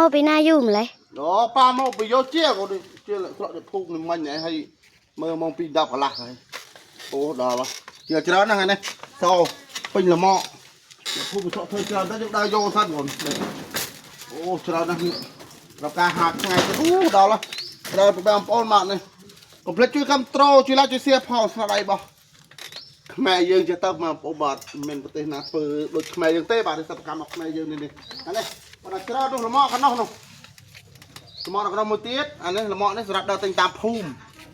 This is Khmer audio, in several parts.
មកពីណាយូរម្លេះ អូប៉ាមកពីយកជាក៏ដូចជាស្រុកដូចភូមិនឹងមិញហ្នឹងហើយមើលម៉ោង2 10កន្លះហើយអូដល់ហើយជាច្រើនណាស់ថ្ងៃនេះសោពេញលម៉កអ្នកភូមិស្រុកធ្វើច្រើនទៅយើងដើរយកសិនបងអូច្រើនណាស់នេះដល់ការហាត់ថ្ងៃទៅអូដល់ហើយដល់បងប្អូនមកនេះកុំភ្លេចជួយគ្រប់ត្រូលជួយ like ជួយ share ផងស្នាដៃរបស់ខ្មែរយើងចេះទៅមកបងប្អូនបាទមិនប្រទេសណាធ្វើដូចខ្មែរយើងទេបាទនេះសិប្បកម្មរបស់ខ្មែរយើងនេះនេះអានេះបើដល់ច្រើននោះលម៉កកណ្ដោះនោះ លម៉កនៅក្នុងមួយទៀតអានេះលម៉កនេះសម្រាប់ដើរទិញតាមភូមិ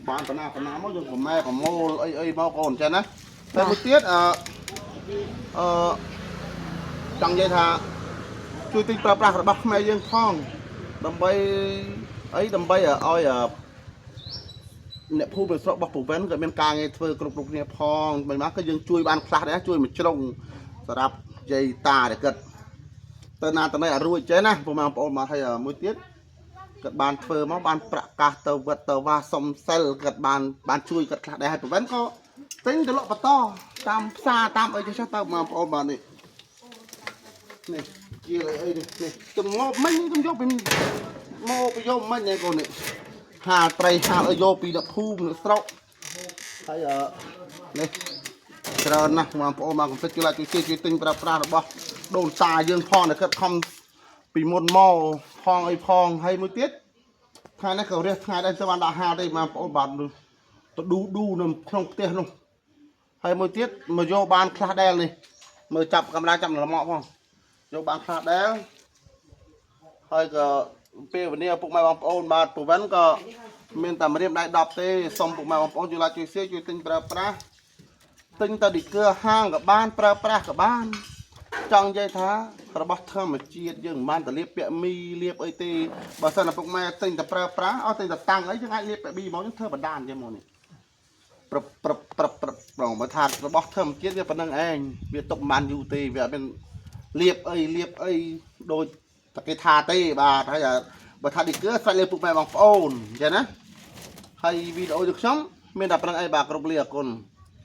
បានបណ្ណាបណ្ណាមកយើងប្រម៉ែប្រមូលអីអីមកកូនអញ្ចឹងណាតែមួយទៀតអឺអឺចង់និយាយថាជួយទិញប្រើប្រាស់របស់ខ្មែរយើងផងដើម្បីអីដើម្បីឲ្យអ្នកភូមិនៅស្រុករបស់ពូវិនក៏មានការងារធ្វើគ្រប់គ្រប់គ្នាផងមិនមកក៏យើងជួយបានខ្លះដែរជួយមួយជ្រុងសម្រាប់យាយតាដែលគិតទៅណាទៅណីឲ្យរួចចេះណាពុកម៉ែបងប្អូនមកហើយមួយទៀត គាត់បានធ្វើមកបានប្រកាសទៅវត្តទៅវាសុំសិលគាត់បានបានជួយគាត់ខ្លះដែរហើយប្រវិនក៏ទិញទៅលក់បន្តតាមផ្សារតាមអីចេះទៅបងប្អូនបាទនេះនេះជាអីនេះនេះទៅមកមិញខ្ញុំយកពីមកពីយកមិញឯងកូននេះហាលត្រីហាលឲ្យយកពីអ្នកភូមិអ្នកស្រុកហើយអឺនេះច្រើនណាស់បងប្អូនមកកុំភ្លេចជួយ like ជួយ share ជួយទិញប្រើប្រាស់របស់ដូនតាយើងផងដែលគាត់ខំពីមុនមកផងអីផងហើយមួយទៀត ថ្ងៃនេះក៏រះថ្ងៃដែរទៅបានដាក់ហាលទេបងប្អូនបាទទៅឌូឌូនៅក្នុងផ្ទះនោះហើយមួយទៀតមកយកបានខ្លះដែលនេះមើលចាប់កាមេរ៉ាចាប់លម៉កផងយកបានខ្លះដែលហើយក៏ពេលវេលាពុកម៉ែបងប្អូនបាទពវិនក៏មានតែម្រាមដៃ10ទេសូមពុកម៉ែបងប្អូនជួយ like ជួយ share ជួយទិញប្រើប្រាស់ទិញទៅឌីកើហាងក៏បានប្រើប្រាស់ក៏បាន ចង់និយាយថារបស់ធម្មជាតិយើងមិនបានទៅលាបពាក់មីលាបអីទេបើសិនតែពុកម៉ែទិញតែប្រើប្រាស់អត់ទិញតែតាំងអីយើងអាចលាបពាក់មីមកយើងធ្វើបណ្ដានចឹងមកនេះប្រឹបប្រឹបប្រឹបប្រឹបប្រងបើថារបស់ធម្មជាតិវាប៉ុណ្្នឹងឯងវាទុកមិនបានយូរទេវាអត់មានលាបអីលាបអីដូចតែគេថាទេបាទហើយបើថាឌីកើស្រេចលើពុកម៉ែបងប្អូនអញ្ចឹងណាហើយវីដេអូយើងខ្ញុំមានតែប៉ុណ្្នឹងឯងបាទគ្រប់លាអរគុណ។